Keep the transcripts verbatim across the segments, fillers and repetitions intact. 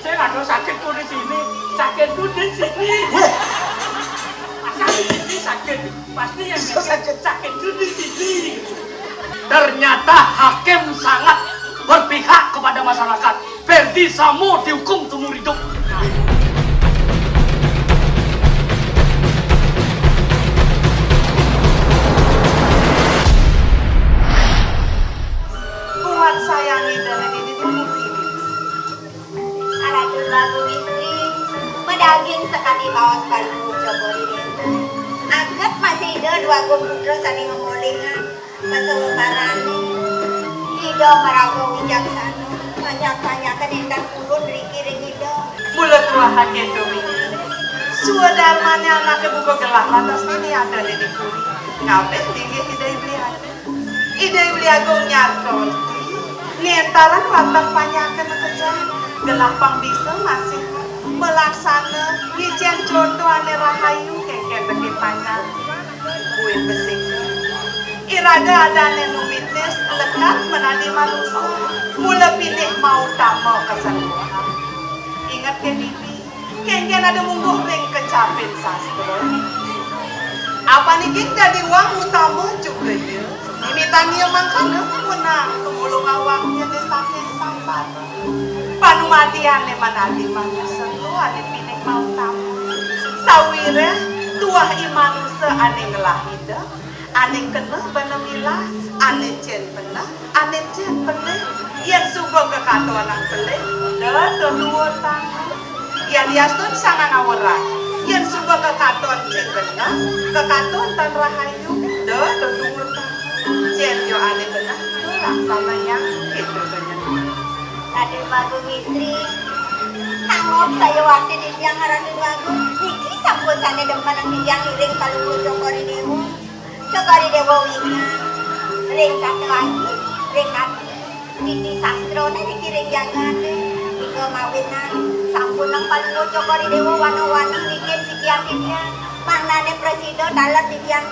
Saya nggak tahu sakitku di sini, sakitku di sini. Weh. Asal di sini sakit, pasti yang sakit, sakitku di sini. Ternyata hakim sangat berpihak kepada masyarakat. Ferdi Sambo dihukum seumur hidup. Kuat sayangi dari ini dulu. Aradul Agung istri, madaging sakadi baos Palungguh Cokor I Déwa. Aget masih ida Dwagung putra sané ngemolingan, pasawaparané. Ida maraga wicaksana, panjak-panjakan éntan purun riki ring ida. Mula tuah akéto, Bini. Swadarmané anaké buka gelah lantas dini ada di puri. Ngabih linggih Ida Hyang Widi Agung. Ida Hyang Widi Agung nyarta werti, ngéntarang wantah panjakan makejang, gelah pang bisa masih malaksana ngicén conto ané rahayu kénkén tekén panjak. Buin besik. Iraga adané numitis lekat menadi manusa, mula pinih mautama kasaluruhan. Inget ké, Bini, kénkén ada mungguh ring kecapin sastra. Apané king dadi wang utama juga ya. Mimitang ia mangkana punang kemulung awaknya di saking sangsara. Panumadiané manadi manusa tuah ané pinih mautama. Sawiréh tuah i manusa ané ngelah ida, ané kena bana milah, ané cén beneh, ané cén beneh. Yén suba kakatonang pelih, da tetuutang. Yadiastun sangang awerang. Yén suba kakaton cén beneh, kakaton tan rahayu, da tetuutang. Cén ja ané beneh, da laksanayang, kéto to nyen. Raden Bagong istri, tanggap saya wakti titiang Raden Bagong. Niki sampun sané demen titiang ngiring Palungguh Cokor I Déwa. Cokor I Déwa wingan ring tata aji, ring ati. Titi sastrané niki ring jagaté. Nika mawinan sampunang Palungguh Cokor I Déwa wana-wani niki sikian titiang. Mangdané prasida taler titiang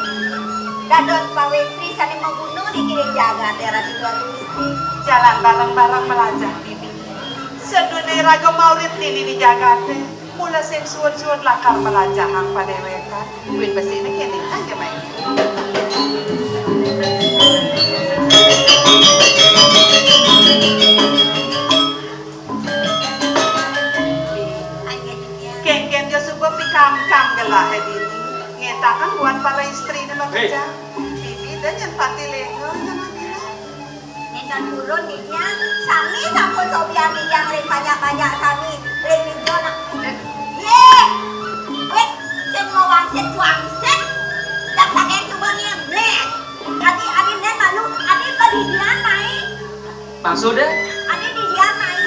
dados pawéstri sané maguna niki ring jagaté, Ratu Dwagung istri. Jalan bareng-bareng melajah, Bini. Sadurung raga maurip dini di jagaté, mula sing suud-suud lakar melajahang padéwékan. Buin besiné kéné, aja main. Kénkén ja suba pikamkam gelahé dini. Ngéntakan buat para istriné makejang. Bibi da nyen pati lénga, nyen adina. Nénten purun titiang, sami sampun sobian titiang ring panjak-panjak sami, ring dija nak. Yé! Wit, sing mawangsit-wangsit, dak saking suba ngiblés. Adi, adi nén malu, adi padidian mai. Maksudé? Adi didian mai.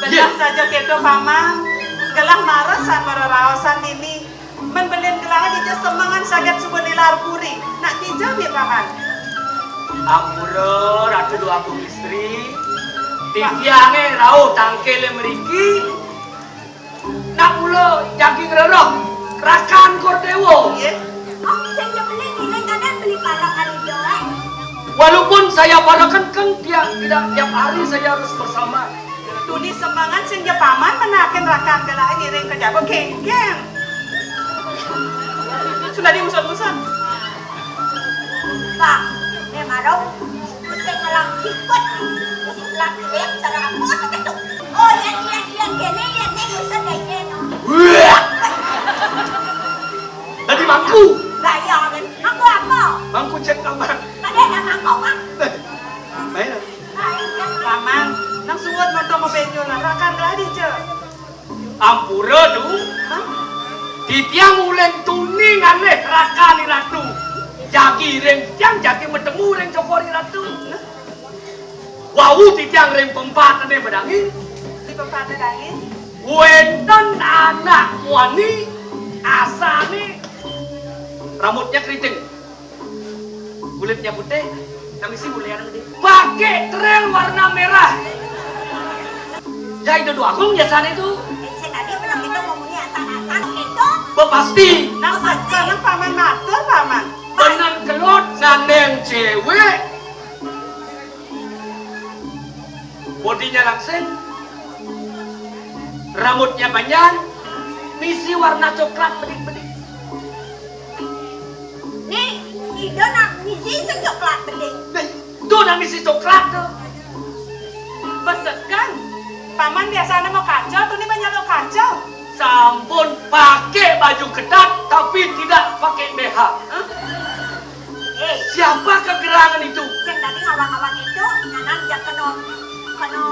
Bener saja kéto, Paman. Gelah mara san mararaosan dini. Men belin gelah dija semengan saget suba nilar puri. Nak dija bi, Paman? Ampura, Ratu Dwagung istri. Titiangé rauh tangkilé mriki. Nak mula jagi ngreroh rakan Kordéwa. Nggih. Oh, sing ja beli ngiling kadén beli parak kali doang. Walaupun saya parekan kan tiap, tidak tiap hari saya harus bersama. Tuni semengan sing ja Paman menakin rakan gelah ngiring ka jaba kénkén. Sudah diusut-usut. Bang, né maro, mesti ngelang sikut, mesti ngelang klip, cara apa tu kéto? Oh, iya, iya, iya, kéné, iya, né, ngusut kéné, no. Wah! Tadi mangku. Gaya kan? Mangku apa? Mangku cek kamar. Tadi ada mangkok, Bang. Main. Paman, nang suud nonton mau penjol, rakan gelah dija. Ampura, Tu. Titiang uling tuni ngalih rakan I Ratu. Jagi ring titiang, jagi matemu ring Cokor I Ratu. Wau titiang ring pempatané madangi. Di pempatané dangi. Wénten anak muani asané rambutnya keriting. Kulitnya putih, tapi sih mulia gedé. Pakai trel warna merah. Ya, Ida Dwagung biasanya itu. Sing tadi pernah kita ngomongnya asal-asal gitu. Bepasti. Nang Bepasti. Nang paman matur, paman. Benang kelot ngandeng cewek. Bodinya langsing. Rambutnya panjang, misi warna coklat bedik-bedik. Nih, Ida nak misi sing coklat bedik. Nih, tuh nak misi coklat tuh. Besekan. Paman biasanya mau kacau, tuh nih banyak lo kacau. Sampun pakai baju ketat tapi tidak pakai B H. Hah? Eh, siapa kegerangan itu? Sing tadi ngawang-ngawang itu nyanan jak kena kena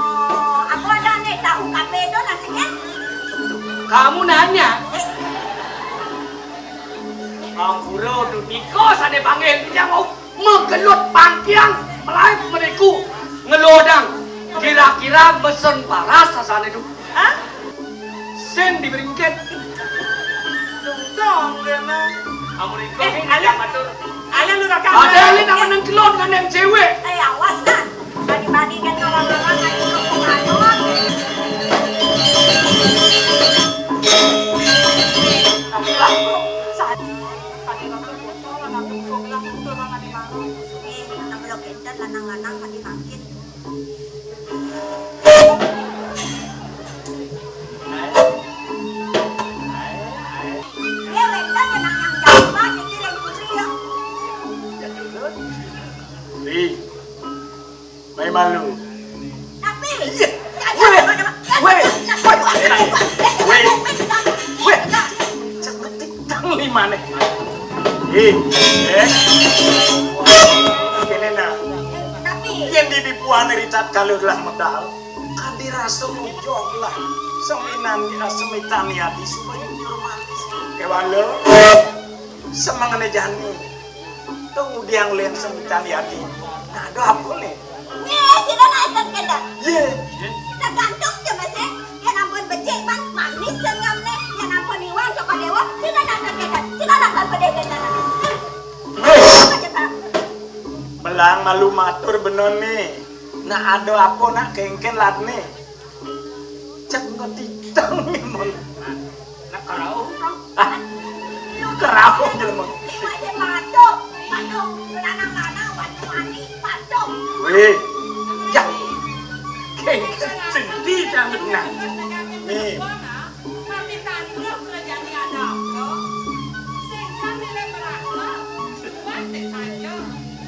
apa ada nih tahu kape itu nasinya? Kamu nanya? Eh. Ampura, Dut Niko sane panggil, dia mau menggelut pangkiang melayu meniku ngelodang. Kira-kira mesen paras sasane tu. Hah? Sing diberingket. Dong, kena. Amun iko eh, ayo matur. Ayo lu rekam. Ada ini nama nang kelon kan yang cewek. Eh, awas kan. Badi-badi kan ngawang-ngawang ayo ke pengayon. Tadi rasa bocor, anak tuh bilang betul, Bang, ada baru. Eh, nang lo kenten lanang-lanang tadi makin. Ri, mai malu. Tapi iya. Weh, weh, weh, weh, weh. Cek detik tang limane. Eh, eh. Kene nah. Tapi yen dibipuane ritat kalih lah medal. Kadi rasa mujog lah. Seminan di semitan ati supaya nyur manis. Kewan lo. Semengene jani. Tunggu diang len semitan ati. Nah, ada apa nih? Ye, sira nak enten kenten. Ye. Tergantung je masih. Yen ampun becik man manis senyumne. Yen ampun iwang coba dewa. Sira nak enten kenten. Sira nak enten pedih kenten. Belang malu matur bener nih. Nak ada apa nak kengken latne? Cek ngetitang mon. Nak kerauh, Kang. Ah, kerauh jelema. Iwake patung, patung lanang-lanang, wani-wani, patung. Weh, ya. Kengken sedih sangat nah. Nih. Tapi tangguh kerajaan ada apa? Sing sambil merasa, batik saja.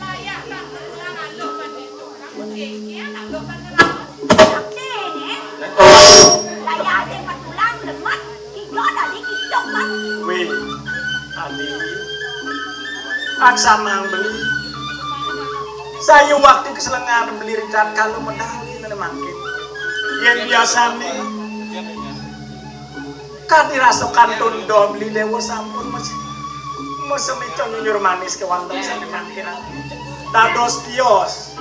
Layah tak terulang aluh itu. Wih, Adi. Aksa mang beli. Saya waktu keselengan beli rikat kalau medali nene mangkin. Yen biasane kan dirasa kantun do beli dewa sampun masih musim itu nyunyur manis ke wantong sane mangkin. Dados kios.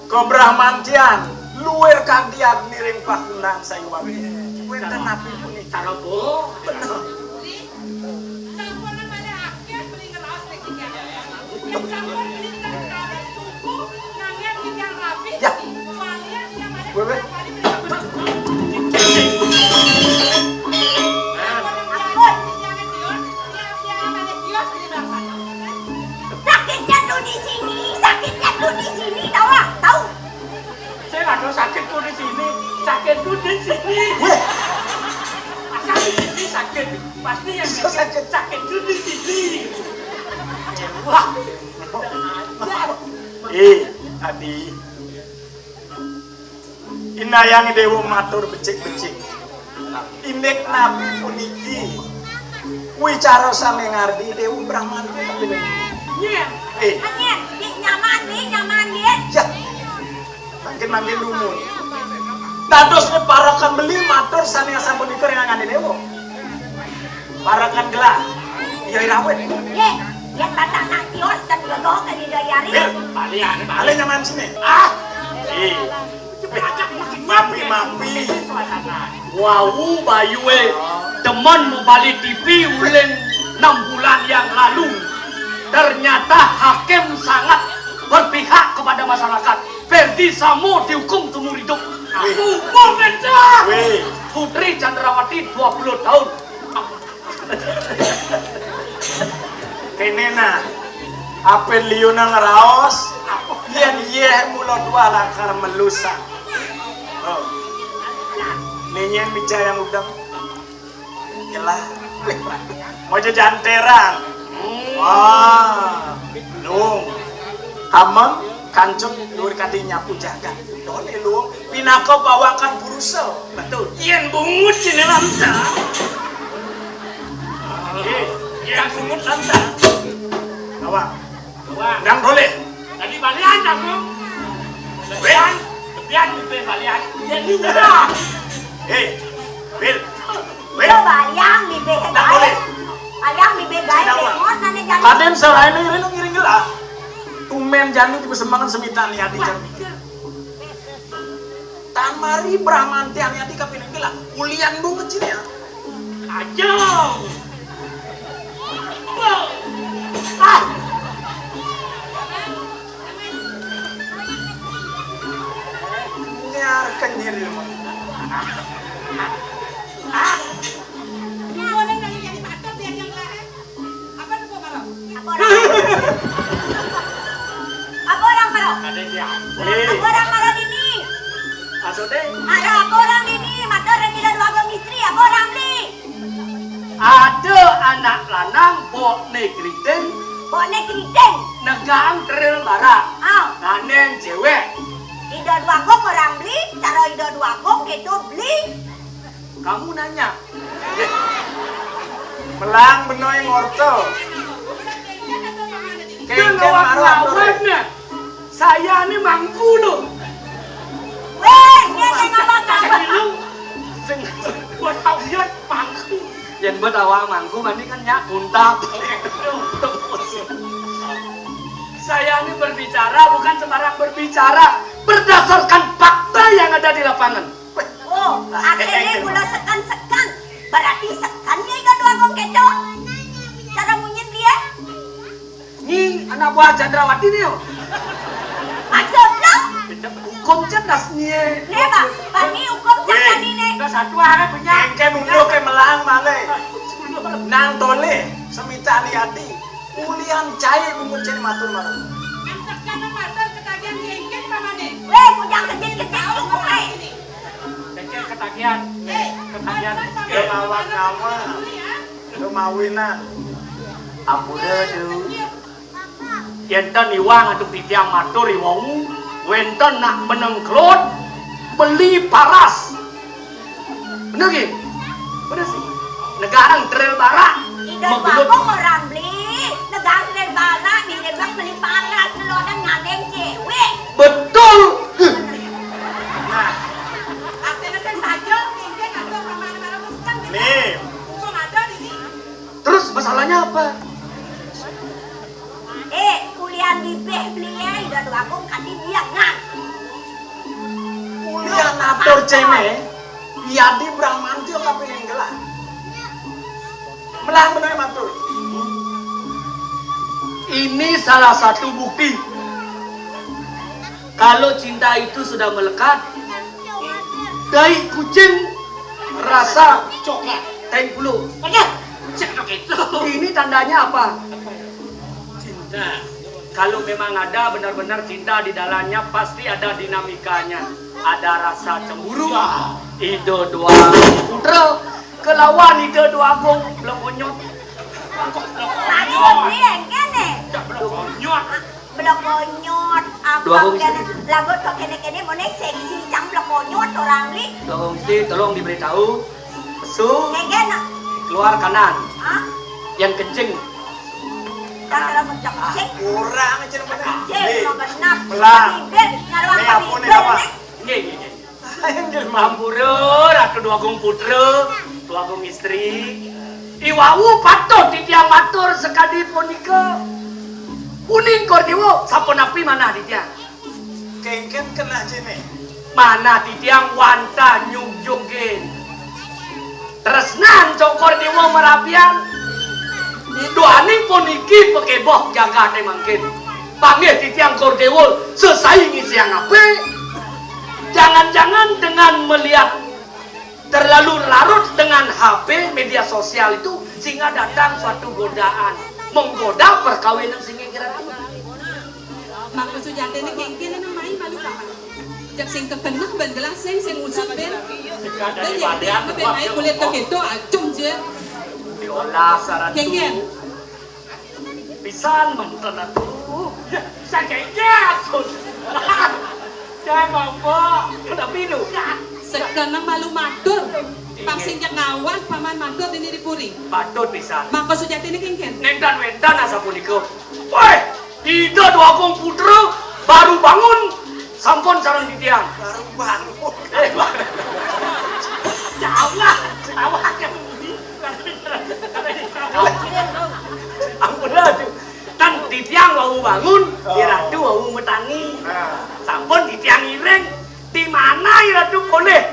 Kebrahmantian luwir kadiat niring pakunan sayuwakti. Wenten napi punika? Bener. Sampun malih akeh beli ngraos ning titiang. Yen sampun beli ngraos suku, nanging titiang rabi. Ya. Malih titiang malih. Weh, weh. Sakitnya tuh di sini, sakitnya tuh di sini, tahu ah? Tahu? Saya nggak tahu sakit tuh di sini, sakit tuh di sini. Weh. Asal di sini sakit, pasti yang sakit, sakit tuh di sini. Wah. Eh, Adi. Inayang Dewa matur becik-becik. Indik nabi puniki wicara sane ngardi Dewa Brahmana. Nyen. Eh. Nyen, dik nyaman, dik nyaman, dik. Ya. Mangkin-mangkin dumun. Dados parekan beli matur sane sapunika ring angane Dewa. Parekan gelah. Iya irawet. Nggih, yen batang nang kios dan gego kali dayari. Bali, bali nyaman sini. Ah. Eh. Mapi-mapi. Wau bayue demen mubali T V uling enam bulan yang lalu. Ternyata hakim sangat berpihak kepada masyarakat. Ferdi Sambo dihukum seumur hidup. Hukum, Beda. Putri Chandrawati dua puluh tahun. Kene nah, ape liu nang raos, yen yeh mula dua lakar melusan. Oh. Né nyén mija yang udeng. Jelas. Mau jajan terang. Wah, Luwung. Kameng kancung luhur kadi nyapu jagat. Don Luwung pinaka pawakan purusa. Betul. Yén bungut sini lantang. Nggih, yén bungut lantang. Awak. Wah. Ndang boleh. Tadi balian aku. Lebihan, lebihan bibih balian. Jadi murah. Hei, Bil. Bil. Yo, balian bibih gaé. Ndang boleh. Balian bibih gaé, Ndang boleh. Déngor, nané jani. Kadén sarané iring ngiring gelah. Tumén jani dipesembangan semitan ya di jani. Tan mari Bramanti ané adi kapining gelah. Ulian bungut sini ya. Aja. Ah. Nyar kenyir. Ah. Apa tuh, Pak Maro? Apa orang? Apa orang, Maro? Ada dia. Apa orang, Maro, dini? Maksudnya? Ada apa orang dini? Matur ring Ida Dwagung Istri, apa orang beli? Ada anak lanang, bokné kriting. Bokné kriting. Negang tril bara. Ah. Nandeng cewek. Ida Dwagung orang beli, cara Ida Dwagung itu beli. Kamu nanya. Melang benoy ngorto. Kéngkén maro atur. Saya ini mangku loh. Wéh, dia sing ngomong apa? Sing buat awak mangku. Yén buat awak mangku, mani kan nyak kuntab. Saya ini berbicara bukan sembarang berbicara, berdasarkan fakta yang ada di lapangan. Oh, akhirnya kula seken-seken. Berarti seken ya Ida Dwagung kéto. Cara munyin dia. Nyi, anak buah Chandrawati nih, yo. Maksud lo? Hukum cerdas nih. Nih, Pak. Bani hukum cerdas nih. Udah satu arah punya. Engke nunduk ke melang malih. Nang tolih, semitani ati. Ulian cai bungut cai matur marang. Seken matur ketagihan jengkit pamane. Wéh, bujang kejin-kejin. Kecil ketagihan. Ketagihan. Kelawan nama. Kemawinan. Ampura, Du. Yén ten iwang antuk titiang matur iwau, wénten nak menengklot, beli paras. Bener, Ki? Bener sih. Negarang tril barak. Ida Dwagung orang beli, negarang tril barak, di Lebak beli paras, kelodan ngadeng cewek. Betul. Nah. Artinya saya saja, mungkin ada pemahaman-pemahaman kan gitu. Nih. Mumpung ada di sini. Terus masalahnya apa? Eh, kuliah bibih belié Ida Dwagung kadi biangan. Kuliah natur céné, Yadi Bramantio kapining gelah. Melang bener matur. Ini salah satu bukti. Kalau cinta itu sudah melekat, tai kucing rasa coklat. Teng puluh. Ada. Cek dok itu. Ini tandanya apa? Cinta. Kalau memang ada benar-benar cinta di dalamnya, pasti ada dinamikanya. Ada rasa cemburu. Ya. Ida Dwagung Putra kelawan Ida Dwagung Blengonyot. Maksudnya yang kéné. Blengonyot. Blokonyot, apa Dwagung kéné? Istri. Lagu to kéné-kéné moné seksi cang blokonyot orang li. Dwagung Istri, tolong diberitahu. Pesu. Kéné. Keluar kanan. Hah? Yang kencing. Kan kalau kencing. Kurang aja bener. Kencing, mau genap. Pelan. Bibir, ngaruh. Ini apa nih, bibir, apa? Nih. Nggih, nggih, nggih. Ampura, Ratu Dwagung Putra, Dwagung Istri. Iwau patut titiang matur sakadi punika. Uning Kor Dewa, sapunapi manah titiang? Kéngkén kenah jene. Manah titiang wantah nyungjungin tresnan Cokor Dewa marabian. Duaning puniki pakeboh jagaté mangkin. Panggih titiang Kor Dewa sesai ngisiang apik. Jangan-jangan dengan melihat terlalu larut dengan H P, media sosial itu, sehingga datang suatu godaan, menggoda perkawinan sing ingkir ati. Maksud sujatiné kéngkén nang main malu paman. Jak sing kekeneh bén gelah sing, sing usut bén. Bén nyék bén aé kulit kekéto, acung jé. Diolah saran. Kénkén. Pisan manten atuh. Ya, saja aja, Sun. Jangan mabok. Kenapa lu? Sekarang malu matur. Pang sing jak ngawas paman matur dini di puri. Patut pisan. Maka sujatiné kénkén. Nénten wénten asapunika. Wéh, Ida Dwagung Putra baru bangun, sampun sareng titiang. Baru bangun. Eh, ba-, jauh lah. Awaknya budi. Ampun, aduh. Kan titiang wau bangun, oh. Iratu wau matangi. Nah. Sampun titiang iring. Di mana Iratu polih?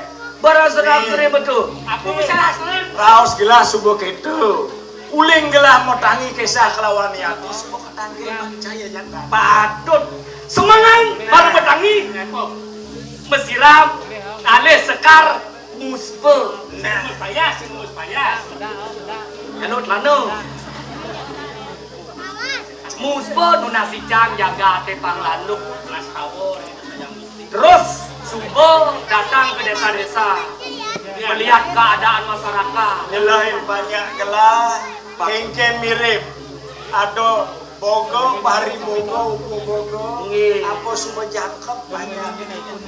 Barasedap. Nih. Sri betul. Aku bisa asli. Raos gelah suba kéto. Uling gelah matangi kesah kelawan yati, suba katanggé mancaya jangkar. Patut. Semengan baru matangi. Masiram, alih sekar, muspa. Nah. Muspa ya, sing muspa ya. Anu, telana. Muspa nunas icang jaga até panglanduk. Terus suba datang ke desa-desa, melihat keadaan masyarakat. Nyelain banyak gelah, kénkén mirip. Ada bogo, pari bogo, upu bogo, nggih. Apa suba jakep banyak.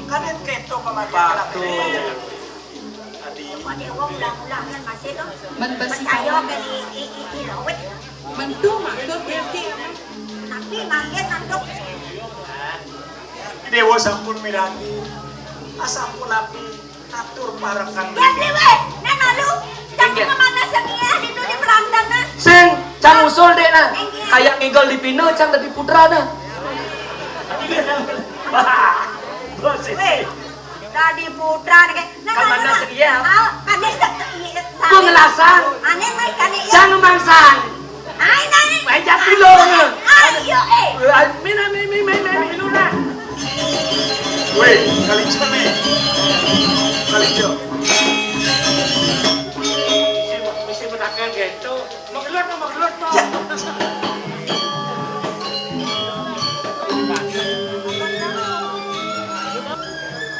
Kan yén kéto pamaké. Patut. Adi. Kok dia wong ulang-ulang kan masih tuh. Men besi percaya kawan. Ke i, i, i, i, rawit. Mentu maksud berarti. Tapi manggen nanduk. Déwa sampun miragi. Asampun napi atur parekan. Ganti wé, nang malu. Jangan. Inggih. Kemana sing iya itu di perantana. Sing, cang usul dék nah. Inggih. Kayak ngigel di pina, cang dadi putrana. Wah, posisi. Wé, dadi putra nih. Nah, kemana nah, sing iya? Ah, kan dia se-, iya, gua ngelasang. Ané mah kan iya. Cang ngemangsang. Ai, nai. Main jati lo. Ayo, eh. Mina, mina, mina, mina, mina. Wéh, kali cemé. Kali cemé. Mesti, mesti menakar gitu. Magelut, magelut, no.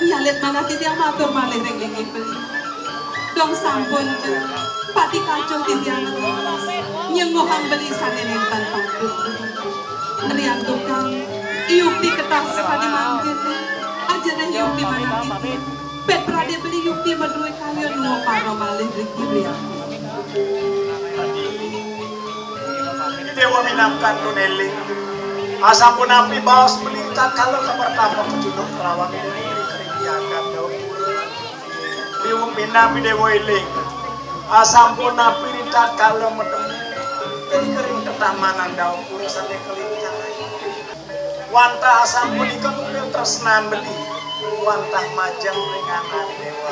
Nyalit manah titiang matur malih ring inggih beli. Dong sampun, Jeng. Pati kacung titiang ngetos. Nyenguhang beli sané nénten patut. Riantukan, yukti ketah sakadi mangkin. Aja deh yukti manah titiang. Pét pradé beli yukti madué kaya nuwun para malih riki beli. Déwa minangkan nun éling. Asampun napi baos beli tatkala kapertama kajunuk kelawan beli ring jagat Dawa Pura. Déwa minangka Déwa éling. Asampun napi ritatkala matemu ring tamanan Dawa Pura sané kalincah. Wantah asapunika ngambil tresnan beli. Wantah majeng ring angan Déwa.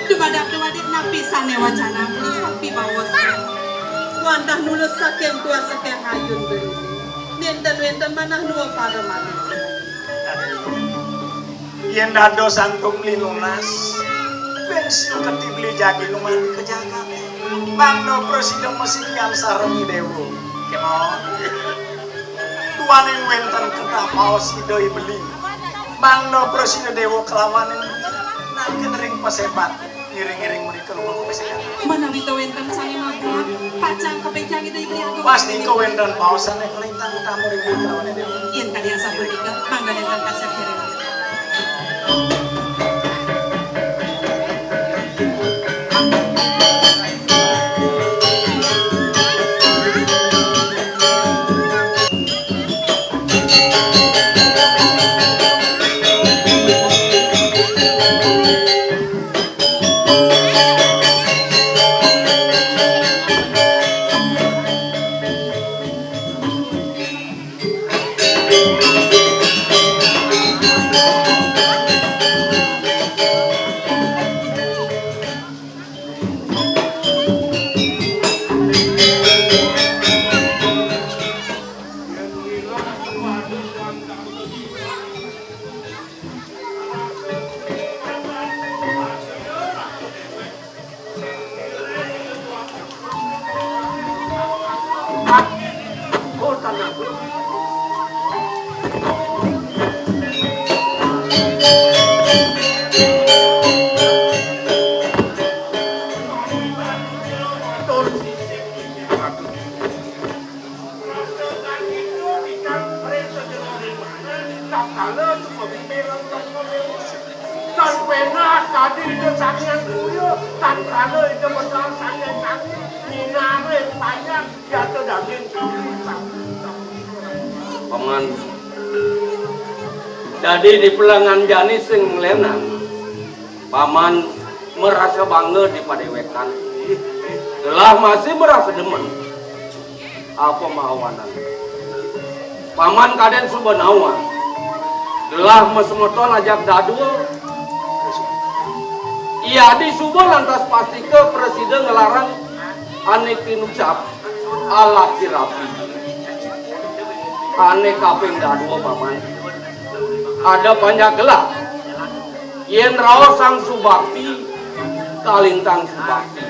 Dumadak-dumadik napi sané wacana beli, napi baos. Wantah nulus saking tuas saking ayun beli. Nénten wénten manah nuwun para malih. Yén dados antuk beli nunas, bén siu keti beli jagi numadi ka jagaté. Mangda prasida masikian sareng I Déwa. Kémaon. Duaning wénten ketah baos Ida I Beli. Mangda prasida Déwa kelawaning nangkén ring paséban. Ngiring-ngiring mrika lumaku paséban. Menawi ta wénten sané mabuat, pacang kapénjang Ida I Beli Agung. Pastika wénten baos sané kalintang utawi ring Ida I Beli. Yén kadi asapunika, mangda nénten kasép ngiring. Kala tu pemimpin Cokor Dewa. Tan penah kadi Ida Sang Hyang Surya, tan kala Ida Sang Hyang Tangi, nyinarin panjang, yata daging. Paman, dadi di pelengan jani sing nglenan, Paman merasa bangga di padéwékan. Gelah masih merasa demen. Apa mawanan? Paman kadén suba nawang. Gelah masemeton ajak dadua. Yadi suba lantas pastika prasida nglarang ané kinucap alaki rabi. Ané kaping dadua, Paman. Ada panjak gelah. Yén raos sang subakti, kalintang subakti.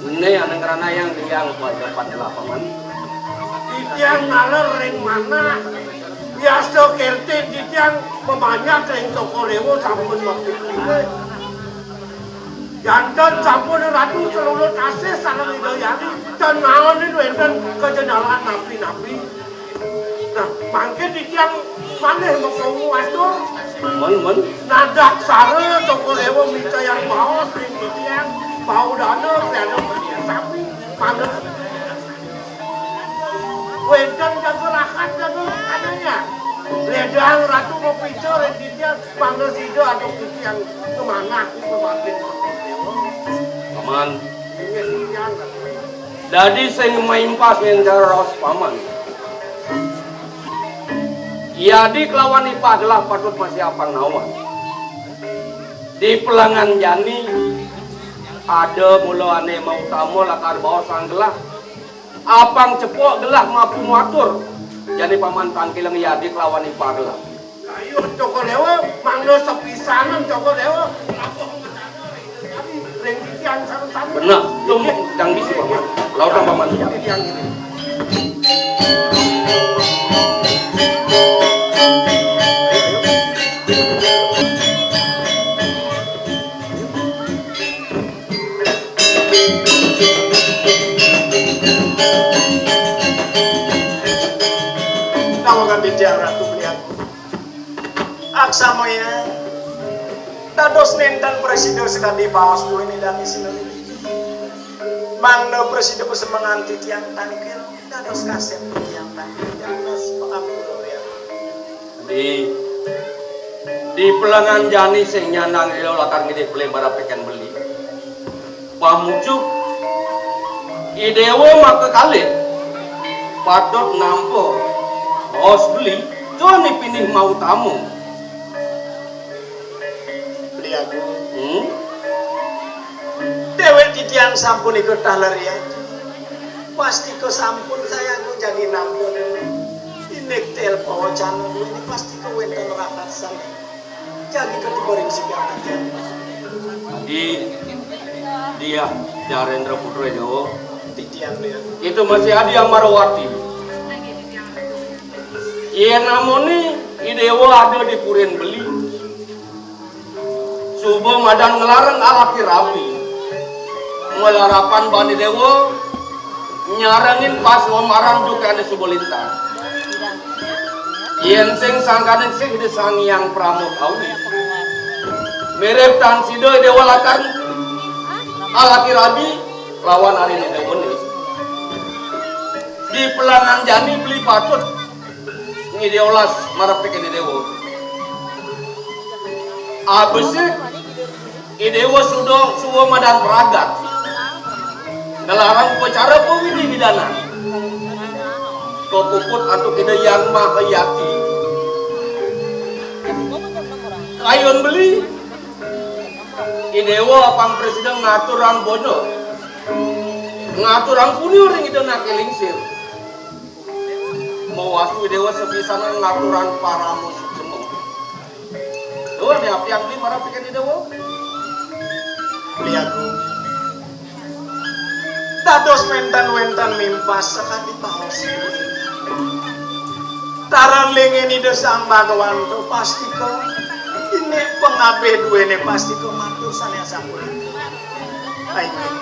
Né ané ngranayang liang pada padalah, Paman. Titiang naler ring manah. Yasta kénten titiang mamanjak ring Cokor Dewa sampun mapikir. Janten sampun Ratu seluruh tasih sareng Ida Hyang, ten naonin wénten kajendalan napi-napi. Nah, mangkin titiang malih makrama atur. Men, men. Nadaksara Cokor Dewa micayang baos ring titiang, baudana, pianak sami, mangga. Wénten jaga rahat, jaga kanaya. Ledang Ratu mapica ring titiang, mangda sida antuk titiang kamanah, pabaktin Cokor Dewa. Paman. Inggih titiang. Dadi sing maimpas ngénter raos Paman. Yadi kelawan ipah gelah patut masiapang nawang. Di pelengan jani ada mula ané mautama lakar baos sang gelah. Apang cepok gelah mapu matur. Jani Paman tangkilang yadi kelawan ipah gelah. Ayo, Cokor Dewa, mangda sepisanan Cokor Dewa. Ring titiang sareng-sareng. Bener, tum, dang bisi Paman. Lautang Paman. Titiang ini. Nawangan titiang Ratu Beli Agung. Aksamaya, dados nénten prasida sakadi baos duéné dadi sinalih. Mangda prasida pasemengan titiang tangkil, dados kasép titiang tangkil, dados pangampura ria. Di, di pelengan jani sing nyandang ila lakar ngidih pelih marep tekén beli. Pamucuk, I Déwa makakalih patut nampa baos beli, jani pinih mautama. Beli Agung. Hmm? Déwék titiang sampun iketah larian. Pastika sampun sayaga jagi nampa. Indik tel pawacana duéné pastika wénten rahasan. Jagi katiba ring sikian titiang. Di, dia, Jarendra Putra Jawa. Titiang dia. Itu masih ada yang Marawati. Yén amoné I Déwa ada di purin beli. Suba madan nglarang alaki rabi. Nglarapan bani Déwa nyarengin paswamaran dukané suba lintang. Yén sing sangkaning sih di Sang Hyang Pramakawi. Mirib tan sida Déwa lakar alaki rabi lawan ariné Déwané. Di pelangan jani beli patut ngidih olas marep tekén I Déwa. Abesik I Déwa suda suwa madan pragat. Ngelarang upacara pawidi-widanan. Kapuput antuk Ida Hyang Maha Yati. Kayun beli I Déwa apang prasida ngaturang bondo. Ngaturang punia ring Ida Naké Lingsir. Mawastu I Déwa sapisanan ngaturang parama suksema. Duh, diapiang di marep tekén I Déwa. Beli Agung. Dados wénten-wénten mimpas sakadi baos. Taran lingin Ida Sang Bhagawanta pastika. Indik pangabih duéné pastika matur sané sampun. Inggih.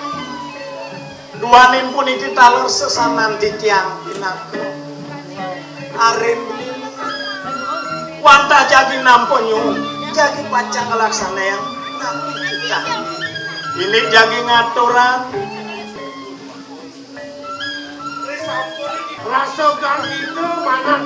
Duaning puniki taler sesanan titiang pinaka arin Wantah jagi nampa nyuwun, jagi pacang nglaksanayang napi titah. Indik jagi ngaturang. Rasa garita manah.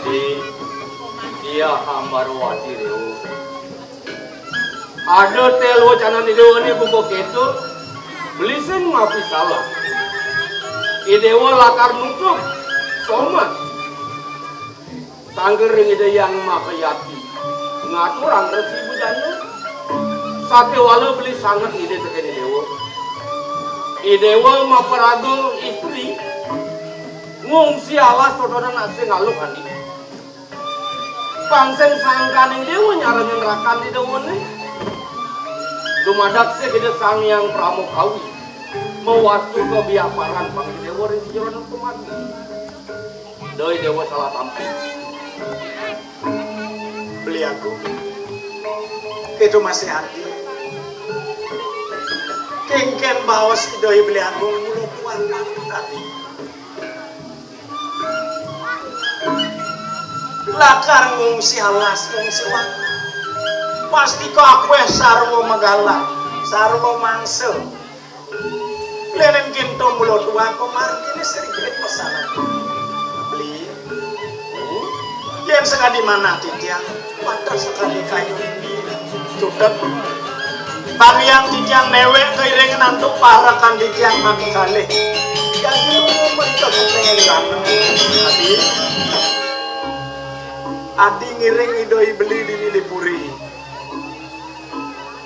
Dadi, Diah Ambarawati Déwa. Ada téh luecanan Idéwané buka kéto, beli sing mapisalah. Idéwa lakar nutup somat. Sangga ring Ida Hyang Makayati ngaturang Resi Bujana. Sakéwala beli sanget Ida tekén Idéwa. Idéwa maparaga istri ngungsi alas totonan sing aluh adi. Pang sing sangkaning Déwa nyarengin rakan Idéwané. Dumadak sih Ida Sang Hyang Pramakawi mawastu kabiaparan pang Idéwa ring sajeroning pemati. Duh, Déwa salah tampi. Beli Agung. Itu masih adi. Kénkén baos Ida Beli Agung mula kuat tadi. Lakar ngungsi alas, ngungsi warna. Pastika akuéh sarwa magalah, sarwa mangsa. Lénan kinto mula tuah pamarginé srigit pesanan. Beli. Hmm? Yén sakadi manah titiang, patah sakadi kayu. Cutet. Pang Hyang titiang néwék kairingan antuk parekan titiang makekalih. Yén lumu mrika kepengen lanang. Adi. Adi ngiring Ida I Beli dini di puri.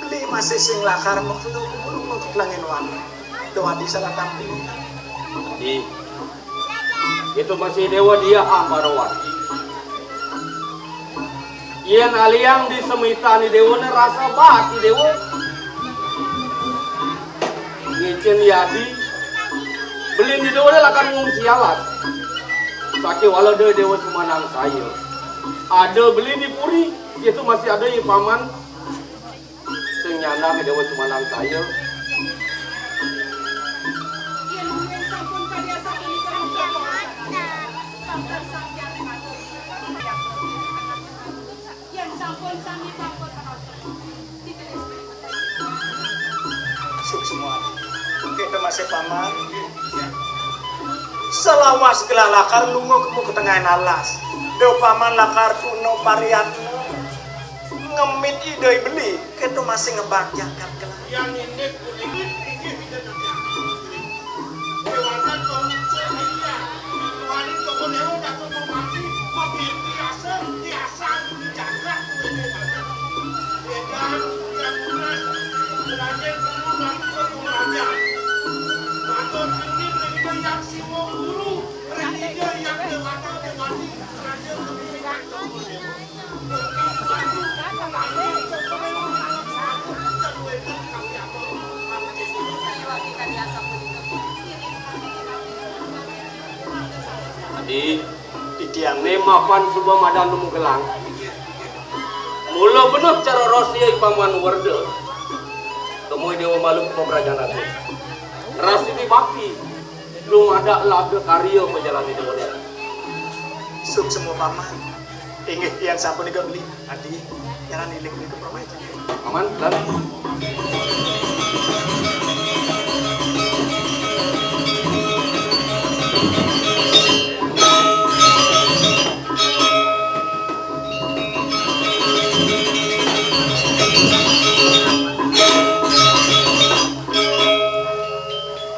Beli masih sing lakar makelo guru maketlangen wana. Duh adi salah tampi. Adi, itu masih Déwa Diah Ambarawati. Yén aliang di semitan Idéwané rasa baat Idéwa. Ngicén yadi, beli Idéwané lakar ngungsi alas. Sakéwala da Déwa Sumanangsaya. Ada beli di puri, itu masih ada i paman. Sing nyandang Déwa Sumanangsaya. Yén mungkin sampun kadi asapunika, suksma. Kita masih paman. Salawas gelah lakar lunga kemu ka tengahing alas. Da paman lakar tuna pariyatna. Ngemit Ida I Beli, kita masih ngebak jagat gelah. Adi, titiang né mapan suba madan nemu gelang. Mula beneh cara rahasia i paman Werda. Temui Déwa Malu Kema Prajan Agung. Rasi bakti. Durung ada laba karya pajalan Ida model. Suksma Paman. Inggih, yen sapunika beli. Adi, jalan iling-iling ke permai. Paman, lan.